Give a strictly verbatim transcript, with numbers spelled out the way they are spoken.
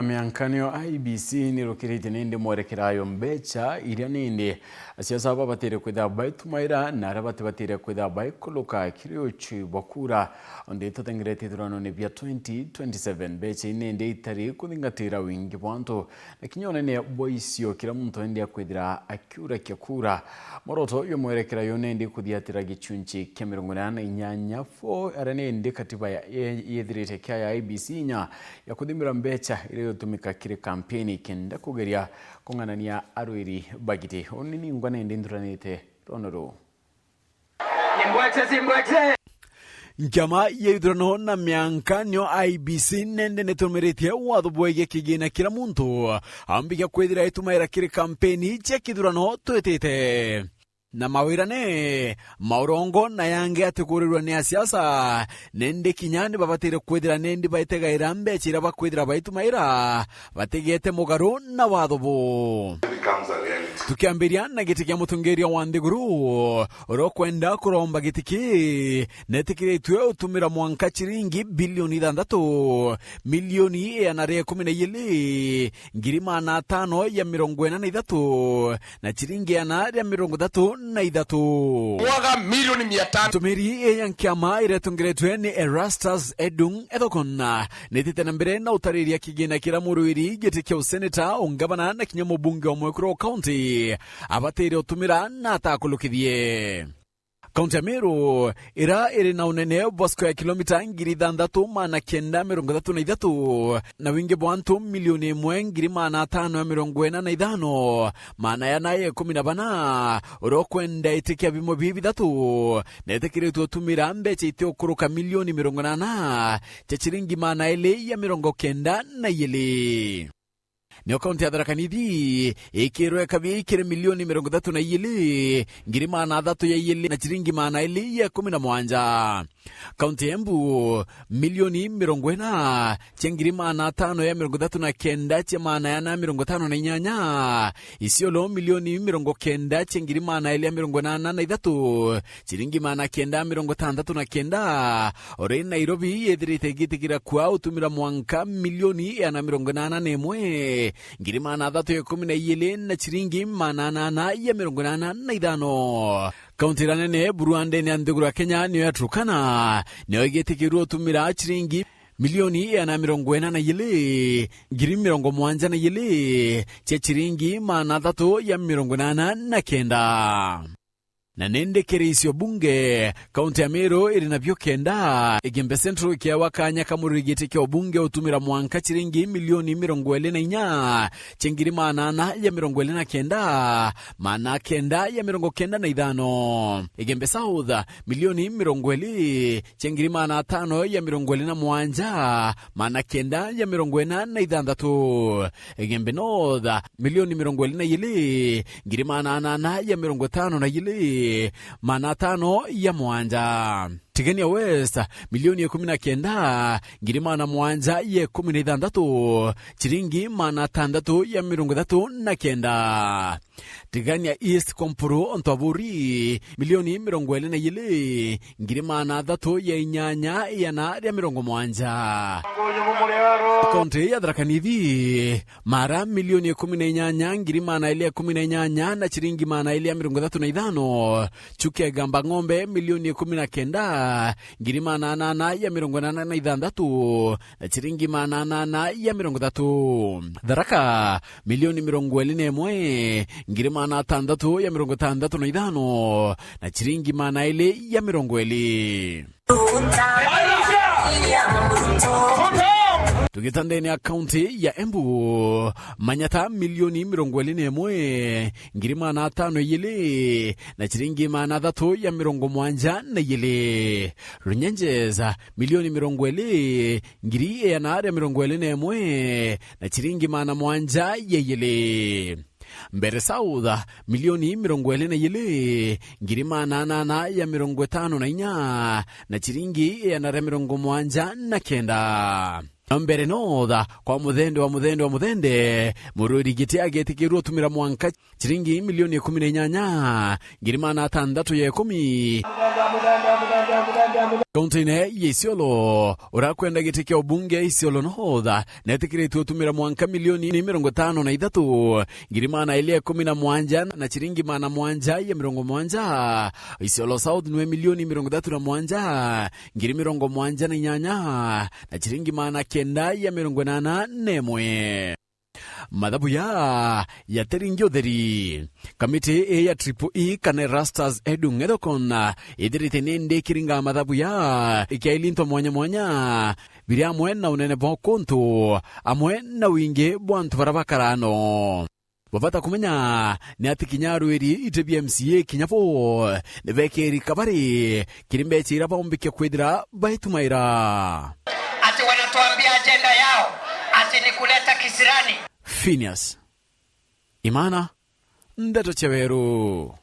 Miankanio I B C nirukiritie nindi mwerekera ayo mbecha iria nindi asiasa babatire kwithira baitumaira na aria batibatire kwithira baikuluka kiri uchi bwa kura. Onde tutengerete ithuranone bia twenty twenty-seven, mbecha ii nindi itari kuthingatira wingi bwa antu na kinya unene bwa icio, kira muntu endi akwithira akiurakia kura. Mworoto jwa mwerekera yo nindi kuthiatira gichunchi kia mirongo inana na inyanya four, aria nindi katiba ya, ye-, yethirite kia ya I B C inya ya kuthimira mbecha iria igutumika kiri kampeni kenda kugeria kung'anania arwiri bagiti. Uni ningwa nindi nthuranite rono ruu. Ni mbwekse, si mbwekse. Nkiama ya ithurano na miankanio I B C nende nitumiritie watho bwegie kigina kira muntu ambikia kwithira itumaira kiri kampeni cia kithurano twitite. Na mawirane, maurongo na yangi atikurirwa ni asiasa, nindi kinya ni babatire kwithira nindi baitegaira mbecha iria bakwithira baitumaira, batigete mugaru na watho bu. Tukiambiria na giti kia mutongeria wa nthiguru, uria ukwenda kuromba giti ki, netikiritue utumira mwanka chiringi bilioni ithanthatu, milioni igana ria ikumi na igiri, ngiri magana atano ya mirongo ina na ithatu, na chiringi igana ria mirongo ithatu na ithatu. Mwaga milioni mia tano. Ntumiri ii ya nkiama iria itongeretwe ni Erastus Edung Ethokon, nitite na mbere na utariria kigina kiria murwiri giti kia useneta, ungavana na kinya mubunge wa mwekuru wa kaunti abatire utumira na atakulukithie. Kaunti ya Meru, iria iri na unene bwa square kilomita ngiri ithanthatu magana kenda mirongo ithatu na ithatu, na wingi bwa antu milioni imwe ngiri magana atano ya mirongo ina na ithano, magana yana ya ikumi na bana, uria ukwenda itikia bimo bibi bithatu, netikiritwe utumira mbecha itikuruka milioni mirongo inana cia chiringi magana iri ya mirongo kenda na igiri. Nio kaunti ya Tharaka Nithi ikirwe kabii kiri milioni mirongo ithatu na igiri, ngiri magana athatu ya igiri na chiringi magana iri ya ikumi na mwanja. Kaunti ya Embu, milioni mirongo ina cia ngiri magana atano ya mirongo ithatu na kenda cia magana yana mirongo itano na inyanya. Isiolo, milioni mirongo kenda cia ngiri magana iri ya mirongo inana na ithatu, chiringi magana kenda mirongo itantatu na kenda. Ori Nairobi yethirite igitigira kua utumira mwanka milioni igana mirongo inana na imwe, ngiri magana athatu ya ikumi na igiri na chiringi magana anana ya mirongo inana na ithano. Kaunti iria nene buru ndene ya nthiguru ya Kenya niyo ya Turkana, niyo igitikirwe utumira chiringi milioni igana mirongo ina na igiri, ngiri mirongo mwanja na igiri cia chiringi magana athatu ya mirongo inana na kenda. Na nindi kiri icio bunge, kaunti ya Meru iri nabio kenda. Igembe Central ikiawa kanya ka murigiti kia ubunge utumira mwanka chiringi milioni mirongo iri na inya cia ngiri magana ana ya mirongo iri na kenda, magana kenda ya mirongo kenda na ithano. Igembe South, milioni mirongo iri cia ngiri magana atano ya mirongo iri na mwanja, magana kenda ya mirongo ina na ithanthatu. Igembe North, milioni mirongo iri na igiri, ngiri magana anana ya mirongo itano na igiri, magana atano ya mwanja. Tigania West, milioni ikumi na kenda, ngiri magana mwanja ya ikumi na ithanthatu, chiringi magana atantatu ya mirongo ithatu na kenda. Tigania East Kompuru Ontwaburi, milioni mirongo iri na igiri, ngiri magana athatu ya inyanya, igana ria mirongo mwanja. Kaunti ya Tharaka Nithi, mara milioni ikumi na inyanya, ngiri magana iri ya ikumi na inyanya na chiringi magana iri ya mirongo ithatu na ithano. Chuka Igamba Ng'ombe, milioni ikumi na kenda, ngiri magana anana ya mirongo inana na ithanthatu, na chiringi magana anana ya mirongo ithatu. Tharaka, milioni mirongo iri na imwe, ngiri magana atanthatu ya mirongo itanthatu na ithano, na chiringi magana iri ya mirongo iri. Tugita ndene ya kaunti ya Embu, Manyata, milioni mirongo iri na imwe, ngiri magana atano igiri, na chiringi magana athatu ya mirongo mwanja na igiri. Runyenjes, milioni mirongo iri, ngiri igana ria mirongo iri na imwe, na chiringi magana mwanja ya igiri. Mbeere South, milioni mirongo iri na igiri, ngiri magana anana ya mirongo itano na inya, na chiringi igana ria mirongo mwanja na kenda. Mbeere North, kwa muthende wa muthende wa muthende, murwiri giti agetikirwe utumira mwanka chiringi milioni ikumi na inyanya, ngiri magana atanthatu ya ikumi. Kaunti-ini ya Isiolo, urakwenda giti kia ubunge Isiolo North, netikiritwe utumira mwanka milioni mirongo itano na ithatu, ngiri magana ili ikumi na mwanja na ciringi magana mwanja ya mirongo mwanja. Isiolo South niwe milioni mirongo ithatu na mwanja, ngiri mirongo mwanja na inyanya, na ciringi magana kenda ya mirongo inana na imwe. Mathabu ya yateringi utheri. Kamiti ii ya triple E kana Erastus Edung Ethekon ithirite nindi ikiringa mathabu ya ikiailintwa mwanya mwanya, biri amwe na unene bwa kuntu, amwe na wingi bwa antu bara bakarano. Bwa bata kumenya ni ati kinya arwiri iti bia M C A kinya bo ni bekeri kabari kiri mbecha ira baumbikia kwithira baitumaira. Ati wanatuambia ajenda yao ati ni kuleta kisirani. Phineas Imana, Ndeto cia Weru.